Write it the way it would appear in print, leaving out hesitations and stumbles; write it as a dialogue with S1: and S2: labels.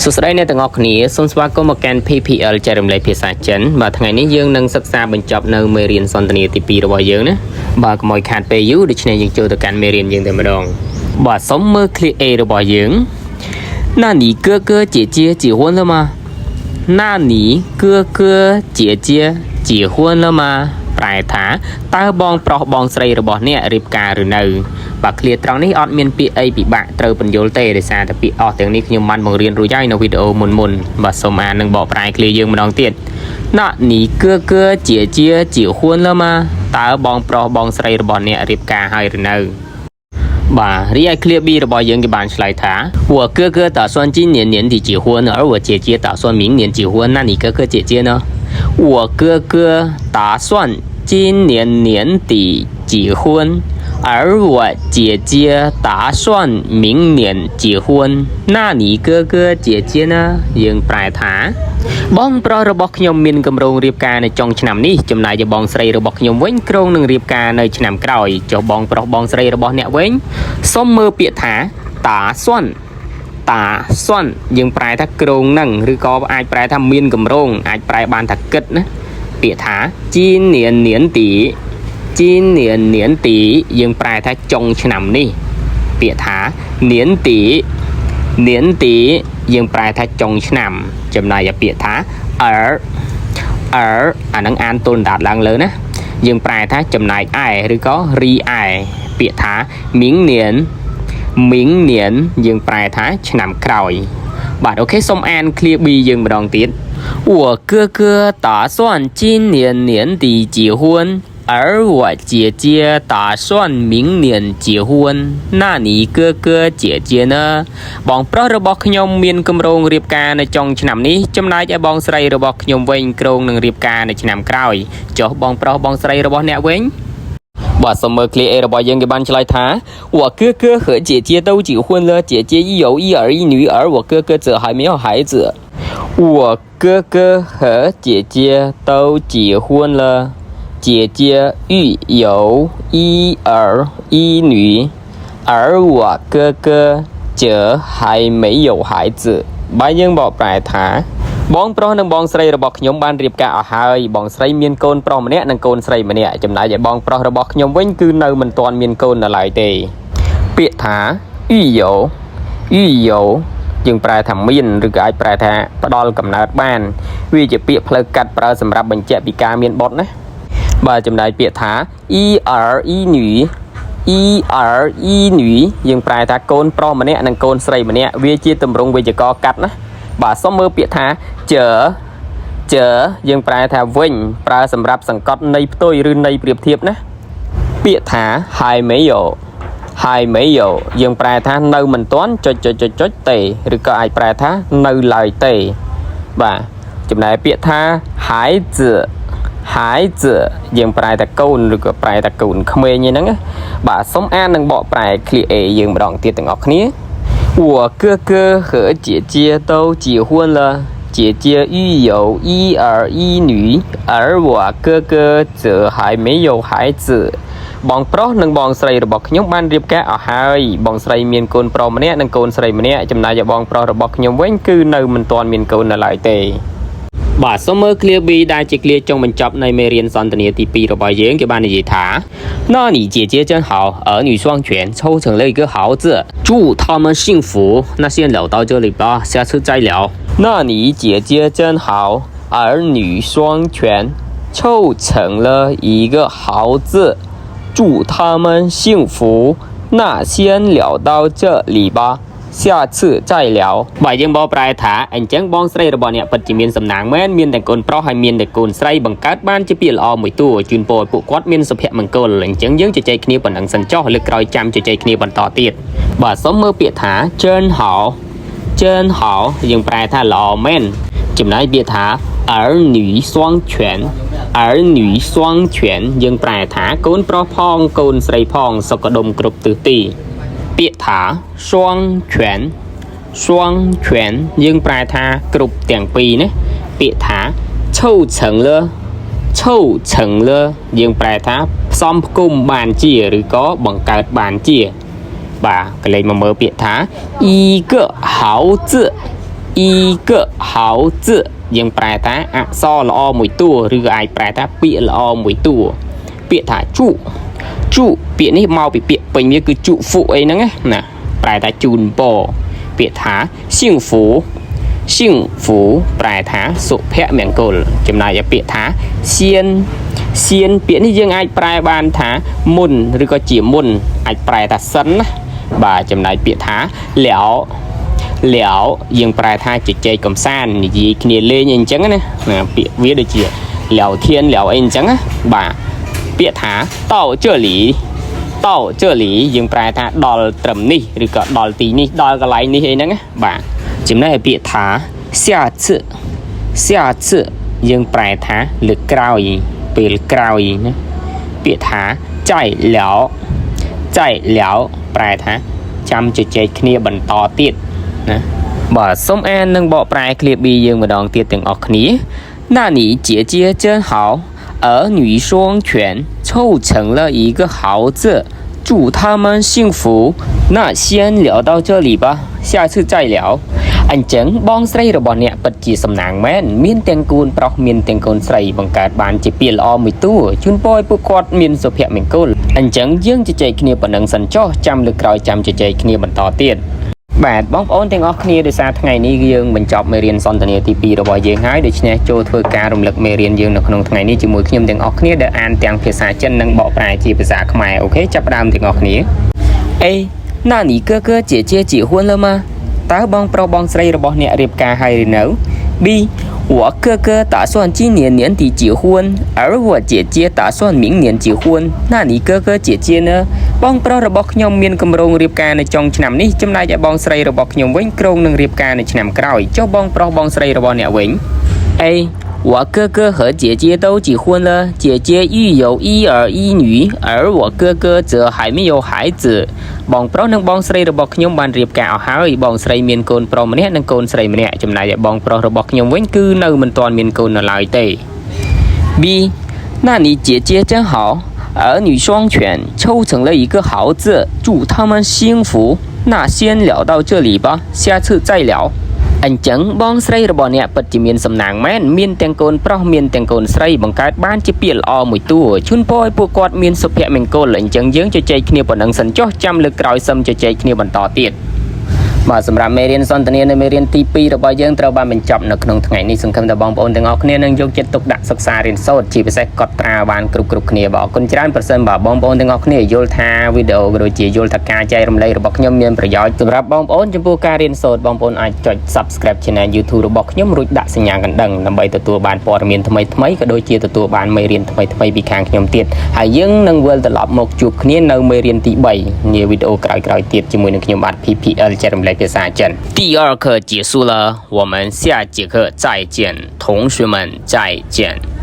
S1: សួស្តីអ្នកទាំងអស់គ្នាសូមស្វាគមន៍មកកាន់ PPL ចែករំលែកភាសាចិនបាទថ្ងៃនេះយើងនឹងសិក្សាបញ្ចប់នៅមេរៀនសន្ទនាទី2របស់យើងណាបាទកុំឲ្យខាតពេលយូរដូច្នេះយើងចូលទៅកាន់មេរៀនយើងតែម្ដងបាទសូមមើល clear A របស់យើង那你哥哥姐姐结婚了吗那你哥哥姐姐结婚了吗ប្រែថាតើបងប្រុសបងស្រីរបស់អ្នករៀបការឬនៅបាទឃ្លាត្រង់នេះអត់មានពាក្យអីពិបាកត្រូវពន្យល់ទេដោយសារតែពាក្យអស់ទាំងនេះខ្ញុំបានបង្រៀនរួចហើយនៅវីដេអូមុនមុនៗបាទសូមអាននិងបកប្រែឃ្លាយើងម្ដងទៀត那你哥哥姐姐结婚了吗តើបងប្រុសបងស្រីរបស់អ្នករៀបការហើយឬនៅ បាទរីឯ clear B របស់យើងគេបានឆ្លើយថា我哥哥打算今年年底结婚而我姐姐打算明年结婚那你哥哥姐姐呢我哥哥打算今年年底结婚而我姐姐打算明年结婚那你哥哥姐姐呢យើងប្រែថាបងប្រុសរបស់ខ្ញុំមានគម្រោងរៀបការនៅចុងឆ្នាំនេះចំណែកឯបងស្រីរបស់ខ្ញុំវិញគ្រោងនឹងរៀបការនៅឆ្នាំក្រោយចុះបងប្រុសបងស្រីរបស់អ្នកវិញសូមមើលពាក្យថា打算打算យើងប្រែថាគ្រោងនឹងឬក៏អាចប្រែថាមានគម្រោងអាចប្រែបានថាគិតណាពាក្យថា今年年底今年年底យើងប្រែថាចុងឆ្នាំនេះពាក្យថា年底年底យើងប្រែថាចុងឆ្នាំចំណែកឯពាក្យថា而而អាហ្នឹងអានទល់ដាតឡើងលើណាយើងប្រែថាចំណែកឯឬក៏រីឯពាក្យថា明年明年យើងប្រែថាឆ្នាំក្រោយបាទ OK សូមអាន clear B យើងម្ដងទៀត我哥哥打算今年年底结婚而我姐姐打算明年结婚那你哥哥姐姐呢បងប្រុសរបស់ខ្ញុំមានគម្រោងរៀបការនៅចុងឆ្នាំនេះចំណែកឯបងស្រីរបស់ខ្ញុំវិញគ្រោងនឹងរៀបការនៅឆ្នាំក្រោយចុះបងប្រុសបងស្រីរបស់អ្នកវិញបាទសូមមើល clear A របស់យើងគេបានឆ្លើយថា我哥哥和姐姐都结婚了姐姐已有一儿一女而我哥哥则还没有孩子我哥哥和姐姐都结婚了姐姐育有一儿一女，而我哥哥则还没有孩子បាទយើងបកប្រែថាបងប្រុសនិងបងស្រីរបស់ខ្ញុំបានរៀបការអស់ហើយបងស្រីមានកូនប្រុសម្នាក់និងកូនស្រីម្នាក់ចំណែកឯបងប្រុសរបស់ខ្ញុំវិញគឺនៅមិនទាន់មានកូននៅឡើយទេពាក្យថា育有育有យើងប្រែថាមានឬក៏អាចប្រែថាផ្ដល់កំណើតបានវាជាពាក្យផ្លូវកាត់ប្រើសម្រាប់បញ្ជាក់ពីការមានបុត្រណា បាទចំណែកពាក្យថា一儿一女一儿一女យើងប្រែថាកូនប្រុសម្នាក់និងកូនស្រីម្នាក់វាជាទម្រង់វេយ្យាករណ៍កាត់ណាបាទសូមមើលពាក្យថា则则យើងប្រែថាវិញប្រើសម្រាប់សង្កត់ន័យផ្ទុយឬន័យប្រៀបធៀបណាពាក្យថា还没有还没有យើងប្រែថានៅមិនទាន់ចុចចុចចុចចុចទេឬក៏អាចប្រែថានៅឡើយទេបាទចំណែកពាក្យថា孩子孩子យើងប្រែថាកូនឬក៏ប្រែថាកូនក្មេងហ្នឹងណាបាទសូមអាននិងបកប្រែ clear A យើងម្ដងទៀតទាំងអស់គ្នា我哥哥和姐姐都结婚了姐姐育有一儿一女而我哥哥则还没有孩子បងប្រុសនិងបងស្រីរបស់ខ្ញុំបានរៀបការអស់ហើយបងស្រីមានកូនប្រុសម្នាក់និងកូនស្រីម្នាក់ចំណែកឯបងប្រុសរបស់ខ្ញុំវិញគឺនៅមិនទាន់មានកូននៅឡើយទេ បាទសូមមើល clear B ដែលជា clear ចុងបញ្ចប់នៃមេរៀនសន្ទនាទី2របស់យើងគេបាននិយាយថា那你姐姐真好儿女双全凑成了一个好字祝他们幸福那先聊到这里吧下次再聊那你姐姐真好儿女双全凑成了一个好字祝他们幸福那先聊到这里吧下次再聊បាទយើងបកប្រែថាអញ្ចឹងបងស្រីរបស់អ្នកពិតជាមានសំណាងមែនមានតែកូនប្រុសហើយមានតែកូនស្រីបង្កើតបានជាពាក្យល្អមួយតួជូនពរឲ្យពួកគាត់មានសុភមង្គលអញ្ចឹងយើងជជែកគ្នាប៉ុណ្ណឹងសិនចុះលើកក្រោយចាំជជែកគ្នាបន្តទៀតបាទសូមមើលពាក្យថា真好真好យើងប្រែថាល្អមែនចំណែកពាក្យថា儿女双全儿女双全យើងប្រែថាកូនប្រុសផងកូនស្រីផងសុខដុមគ្រប់ទិសទី ពាក្យថា双全双全យើងប្រែថាគ្រប់ទាំងពីរណាពាក្យថា凑成了凑成了យើងប្រែថាផ្សំផ្គុំបានជាឬក៏បង្កើតបានជាបាទកលេចមកមើលពាក្យថា一个好字一个好字 យើងប្រែថាអក្សរល្អមួយតួឬក៏អាចប្រែថាពាក្យល្អមួយតួពាក្យថាជុជុពាក្យនេះមកពីពាក្យពេញវាគឺជុហ្វុអីហ្នឹងណាប្រែថាជូនពរពាក្យថា幸福幸福ប្រែថាសុភមង្គលចំណែកឯពាក្យថាសៀនសៀនពាក្យនេះយើងអាចប្រែបានថាមុនឬក៏ជាមុនអាចប្រែថាសិនណាបាទចំណែកពាក្យថាលាវ លាវយើងប្រែថាជជែកកំសាន្តនិយាយគ្នាលេងអីអញ្ចឹងណាណាពាក្យវាដូចជាលាវធានលាវអីអញ្ចឹងណាបាទពាក្យថាតោជលីតោជលីយើងប្រែថាដល់ត្រឹមនេះឬក៏ដល់ទីនេះដល់កន្លែងនេះអីហ្នឹងណាបាទចំណែកឯពាក្យថា下次下次យើងប្រែថាលើកក្រោយពេលក្រោយណាពាក្យថាចៃលាវចៃលាវប្រែថាចាំជជែកគ្នាបន្តទៀតណាបាទសូមអាននិងបកប្រែឃ្លា B យើងម្ដងទៀតទាំងអស់គ្នា那你姐姐真好儿女双全凑成了一个好字祝他们幸福那先聊到这里吧下次再聊អញ្ចឹងបងស្រីរបស់អ្នកពិតជាសំណាងមែនមានទាំងកូនប្រុសមានទាំងកូនស្រីបង្កើតបានជាពាក្យល្អមួយតួជូនពរឲ្យពួកគាត់មានសុភមង្គលអញ្ចឹងយើងជជែកគ្នាប៉ុណ្ណឹងសិនចុះចាំលើកក្រោយចាំជជែកគ្នាបន្តទៀតបាទបងប្អូនទាំងអស់គ្នាដោយសារថ្ងៃនេះយើងបញ្ចប់មេរៀនសន្ទនាទី2របស់យើងហើយដូច្នេះចូលធ្វើការរំលឹកមេរៀនយើងនៅក្នុងថ្ងៃនេះជាមួយខ្ញុំទាំងអស់គ្នាដែលអានទាំងភាសាចិននិងបកប្រែជាភាសាខ្មែរ OK ចាប់ផ្ដើមទាំងអស់គ្នា A 那你哥哥姐姐结婚了吗តើបងប្រុសបងស្រីរបស់អ្នករៀបការហើយឬនៅ B 我哥哥打算今年年底结婚，而我姐姐打算明年结婚。那你哥哥姐姐呢បងប្រុសរបស់ខ្ញុំមានគម្រោងរៀបការនៅចុងឆ្នាំនេះចំណែកឯបងស្រីរបស់ខ្ញុំវិញគ្រោងនឹងរៀបការនៅឆ្នាំក្រោយចុះបងប្រុសបងស្រីរបស់អ្នកវិញ A 我哥哥和姐姐都结婚了，姐姐育有一儿一女，而我哥哥则还没有孩子。បងប្រុសនិងបងស្រីរបស់ខ្ញុំបានរៀបការអស់ហើយបងស្រីមានកូនប្រុសម្នាក់និងកូនស្រីម្នាក់ចំណែកឯបងប្រុសរបស់ខ្ញុំវិញគឺនៅមិនទាន់មានកូននៅឡើយទេ B 那你姐姐真好，儿女双全，凑成了一个好字，祝他们幸福。那先聊到这里吧，下次再聊。អញ្ចឹងបងស្រីរបស់អ្នកពិតជាមានសំណាងមែនមានទាំងកូនប្រុសមានទាំងកូនស្រីបង្កើតបានជាពាក្យល្អមួយតួជូនពរឲ្យពួកគាត់មានសុភមង្គលអញ្ចឹងយើងជជែកគ្នាប៉ុណ្ណឹងសិនចុះចាំលើកក្រោយសឹមជជែកគ្នាបន្តទៀតបាទសម្រាប់មេរៀនសន្ទនានៅមេរៀនទី2របស់យើងត្រូវបានបញ្ចប់នៅក្នុងថ្ងៃនេះសង្ឃឹមថាបងប្អូនទាំងអស់គ្នានឹងយកចិត្តទុកដាក់សិក្សារៀនសូត្រជាពិសេសកត់ត្រាបានគ្រប់គ្រប់គ្នាបាទអរគុណច្រើនប្រសិនបើបងប្អូនទាំងអស់គ្នាយល់ថាវីដេអូក៏ដូចជាយល់ថាការចែករំលែករបស់ខ្ញុំមានប្រយោជន៍សម្រាប់បងប្អូនចំពោះការរៀនសូត្របងប្អូនអាចចុច Subscribe Channel YouTube របស់ខ្ញុំរួចដាក់សញ្ញាកណ្ដឹងដើម្បីទទួលបានព័ត៌មានថ្មីៗក៏ដូចជាទទួលបានមេរៀនថ្មីៗពីខាងខ្ញុំទៀតហើយយើងនឹងវិលត្រឡប់មកជួបគ្នានៅមេរៀនទី3នាវីដេអូក្រោយៗទៀតជាមួយនឹងខ្ញុំបាទ PPL ចែករំលែកភាសាចិន第二课结束了，我们下节课再见，同学们再见。